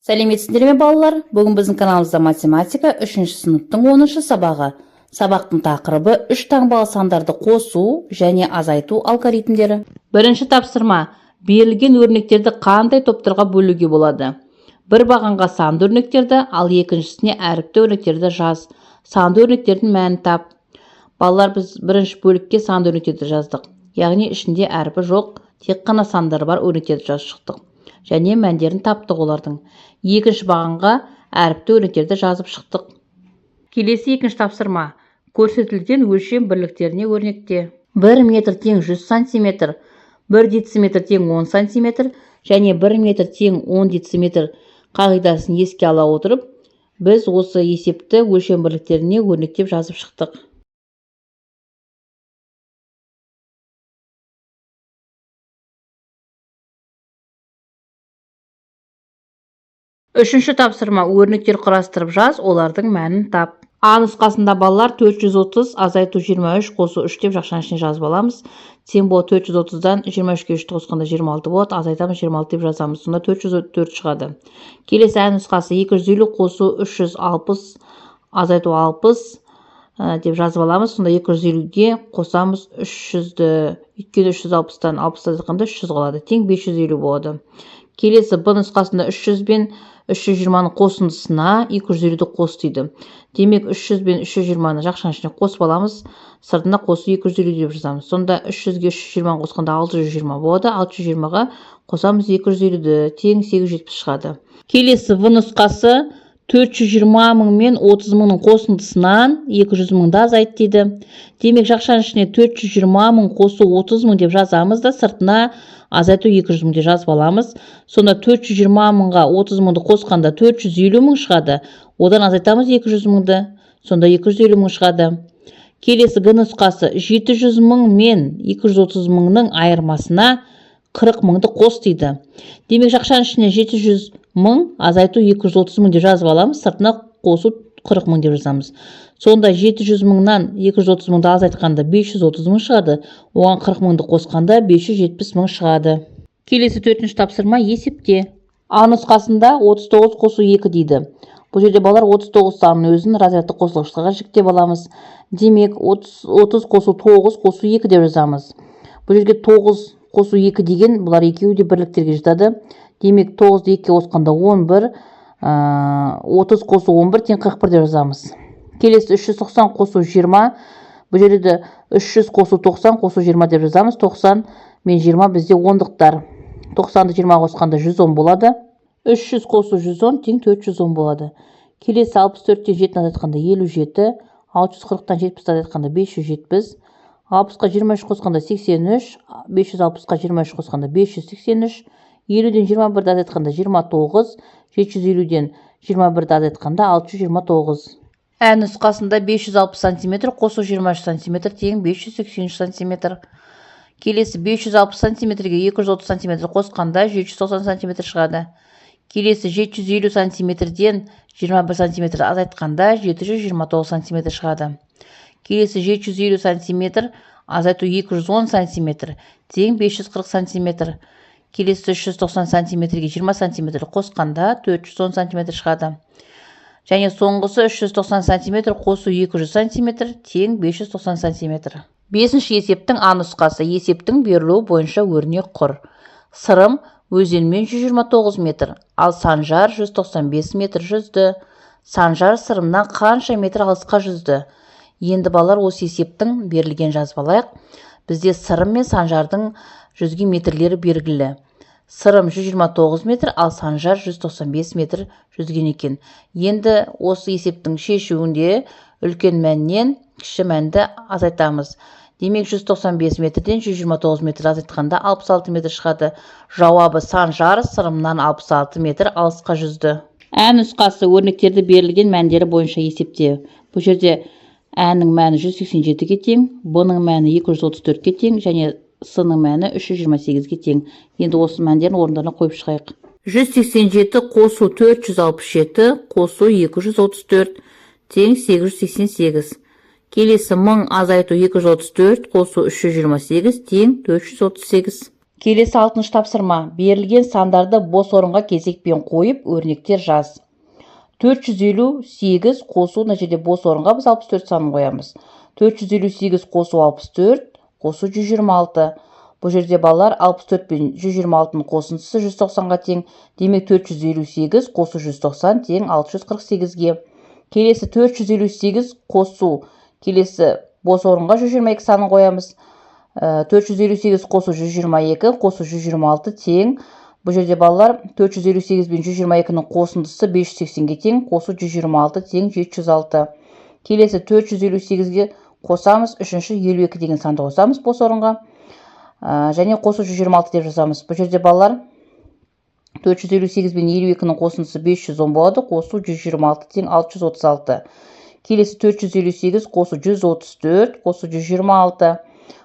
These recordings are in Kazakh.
Сәлеметсіздер ме, балалар! Бүгін біздің каналымызда математика, үшінші сыныптың 10-сабағы. Сабақтың тақырыбы: үш таңбалы сандарды қосу және азайту алгоритмдері. Бірінші тапсырма: берілген өрнектерді қандай топтарға бөлуге болады? Бір бағанға санды өрнектерді, ал екіншісіне әріпті өрнектерді жаз. Санды өрнектердің мәнін тап. Балалар, біз бірінші бөлікке санды өрнектерді жаздық, яғни ішінде әрпі жоқ, тек қана сандары бар өрнектерді жазып шықтық және мәндерін таптық олардың. Екінші бағанға әріпті өрнектерді жазып шықтық. Келесі екінші тапсырма: көрсетілген өлшем бірліктеріне өрнекте. 1 метр тең 100 сантиметр, 1 дециметр тең 10 сантиметр және 1 метр тең 10 дециметр қағидасын еске ала отырып, біз осы есепті өлшем бірліктеріне өрнектеп жазып шықтық. Үшінші тапсырма: өрнектер құрастырып жаз, олардың мәнін тап. А нұсқасында, балалар, 430 азайту 23 қосу 3 деп жақшаның ішіне жазып аламыз. Тең болады. 430-дан 23-ке 3-ті қосқанда 26 болады, азайтамыз, 26 деп жазамыз, сонда 404 шығады. Келесі ә нұсқасы: 250 қосу 360 азайту 60 деп жазып аламыз. Сонда 250-ге қосамыз 300-ді, өйткені 360-тан 60 азайтқанда 300 қалады, тең 550 болады. Келесі б нұсқасында 300 бен 320-ның қосындысына 250-ді қос дейді. Демек, 300 бен 320-ны жақшаның ішіне қосып аламыз, сыртына қосу 250 деп жазамыз. Сонда 300-ге 320 қосқанда 620 болады, 620-ға қосамыз 250-ді, тең 870 шығады. Келесі в нұсқасы: 420 мың мен 30 мыңның қосындысынан 200 мыңды азайт дейді. Демек, жақшаның ішіне 420 мың қосу 30 мың деп жазамыз да, сыртына азайту 200 мың деп жазып аламыз. Сонда 420 мыңға 30 мыңды қосқанда 450 мың шығады, одан азайтамыз 200 мыңды, сонда 250 мың шығады. Келесі г нұсқасы: 700 мың мен 230 мыңның айырмасына 40 мыңды қос дейді. Демек, жақшаның ішіне 700 мың азайту 230 мың деп жазып аламыз, сыртына қосу 40 мың деп жазамыз. Сонда 700 мыңнан 230 мыңды азайтқанда 530 мың шығады, оған 40 мыңды қосқанда 570 мың шығады. Келесі төртінші тапсырма: есепте. А нұсқасында 39 қосу 2 дейді. Бұл жерде, балалар, 39 санының өзін разрядты қосылғыштарға жіктеп аламыз. Демек, 30 қосу 9 қосу 2 деп жазамыз. Бұл жерге 9 қосу 2 деген, бұлар екеуі де бірліктерге жатады. Демек, 9-ды 2-ге қосқанда 11, 30 қосу 11 тең 41 деп жазамыз. Келесі 390 қосу 20. Бұл жерде де 300 қосу 90 қосу 20 деп жазамыз. 90 мен 20 бізде ондықтар. 90-ды 20 қосқанда 110 болады. 300 қосу 110 тең 410 болады. Келесі 64-тен 7-ні азайтқанда 57, 640-тан 70-ті азайтқанда 570, 60-қа 23 қосқанда 83, 560-қа 23 қосқанда 583, 50-ден 21-ді азайтқанда 29, 750-ден 21-ді азайтқанда 629. Ә нұсқасында 560 сантиметр қосу 23 сантиметр тең 583 сантиметр. Келесі 560 сантиметрге 230 сантиметр қосқанда 790 сантиметр шығады. Келесі 750 сантиметрден 21 сантиметр азайтқанда 729 сантиметр шығады. Келесі 750 сантиметр азайту 210 сантиметр тең 540 сантиметр. Келесі 390 сантиметрге 20 сантиметр қосқанда 410 сантиметр шығады. Және соңғысы 390 сантиметр қосу 200 сантиметр тең 590 сантиметр. Бесінші есептің А нұсқасы: есептің берілуі бойынша өрнек құр. Сырым өзенмен 129 метр, ал Санжар 195 метр жүзді. Санжар Сырымнан қанша метр алысқа жүзді? Енді, балалар, осы есептің берілген жазып алайық. Бізде Сырым мен Санжардың жүзген метрлері белгілі. Сырым 129 метр, ал Санжар 195 метр жүзген екен. Енді осы есептің шешуінде үлкен мәннен кіші мәнді азайтамыз. Демек, 195 метрден 129 метр азайтқанда 66 метр шығады. Жауабы: Санжар Сырымнан 66 метр алысқа жүзді. Ә нұсқасы: өрнектерді берілген мәндері бойынша есепте. Бұл жерде ә-нің мәні 187-ге тең, б-ның мәні 234-ке тең және с-ның мәні 328-ге тең. Енді осы мәндерін орындарына қойып шығайық. 187 қосу 467 қосу 234 тең 888. Келесі 1000 азайту 234 қосу 328 тең 438. Келесі алтыншы тапсырма. Берілген сандарды бос орынға кезекпен қойып, өрнектер жаз. 458 қосу, мына жерде бос орынға біз 64 санын қоямыз. 458 қосу 64 қосу 126. Бұл жерде, балалар, 64 пен 126-ның қосындысы 190-ға тең. Демек, 458 қосу 190 тең 648-ге. Келесі 458 қосу, келесі бос орынға 122 санын қоямыз. 458 қосу 122 қосу 126 тең. Бұл жерде, балалар, 458 пен 122-нің қосындысы 580-ге тең, қосу 126 тең 706. Келесі 458-ге қосамыз, үшінші 52 деген санды қосамыз бос орынға. Және қосу 126 деп жазамыз. Бұл жерде, балалар, 458 пен 52-нің қосындысы 510 болады, қосу 126 тең 636. Келесі 458 қосу 134 қосу 126.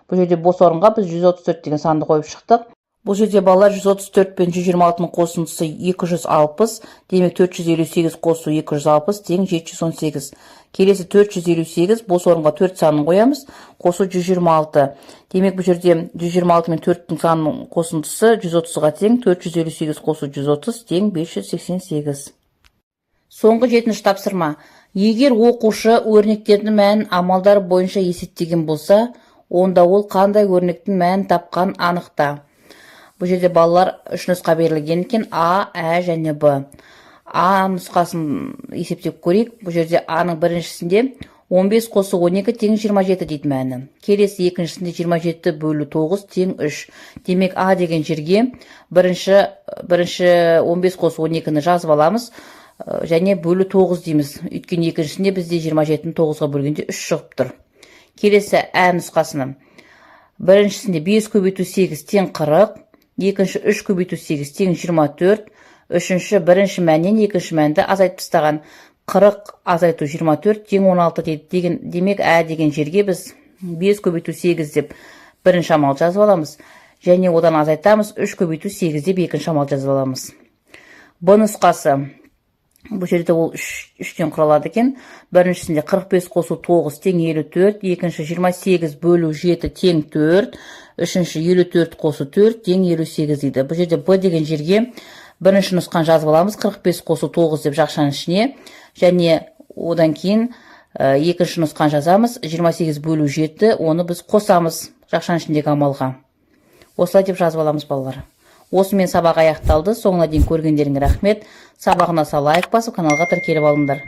Бұл жерде бос орынға біз 134 деген санды қойып шықтық. Бұл жерде, балалар, 134 пен 126-ның қосындысы 260. Демек, 458 қосу 260 тең 718. Келесі 458, бос орынға 4 санын қоямыз, қосу 126. Демек, бұл жерде 126 мен 4-тің санының қосындысы 130-ға тең, 458 қосу 130 тең 588. Соңғы жетінші тапсырма. Егер оқушы өрнектердің мәнін амалдар бойынша есептеген болса, онда ол қандай өрнектің мәнін тапқанын анықта. Бұл жерде, балалар, үш нұсқа берілген екен: А, Ә және Б. А нұсқасын есептеп көрейік. Бұл жерде А-ның біріншісінде 15 қосу 12 тең 27 дейді мәні. Келесі екіншісінде 27 бөлу 9 тең 3. Демек, А деген жерге бірінші 15 қосу 12-ні жазып аламыз және бөлу 9 дейміз. Өйткені екіншісінде бізде 27-ні 9-ға бөлгенде 3 шығып тұр. Келесі Ә нұсқасыны. Біріншісінде 5 көбейту 8 тең 40, екінші 3 көбейту 8 тең 24, үшінші бірінші мәннен екінші мәнді азайтып тастаған: 40 азайту 24 тең 16 дейді. Деген, демек, Ә деген жерге біз 5 көбейту 8 деп бірінші амал жазып аламыз және одан азайтамыз, 3 көбейту 8 деп екінші амал жазып аламыз. Б нұсқасы. Бұл жерде ол үштен құралады екен. Біріншісінде 45 қосу 9 тең 54, екінші 28 бөлу 7 тең 4, үшінші 54 қосу 4 тең 58 дейді. Бұл жерде Б деген жерге бірінші нұсқаны жазып аламыз, 45 қосу 9 деп жақшаның ішіне, және одан кейін екінші нұсқаны жазамыз, 28 бөлу 7, оны біз қосамыз жақшаның ішіндегі амалға. Осылай деп жазып аламыз, балалар. Осымен сабақ аяқталды. Соңына дейін көргендеріңе рахмет. Сабақ ұнаса, лайк басып, каналға тіркеліп алыңдар.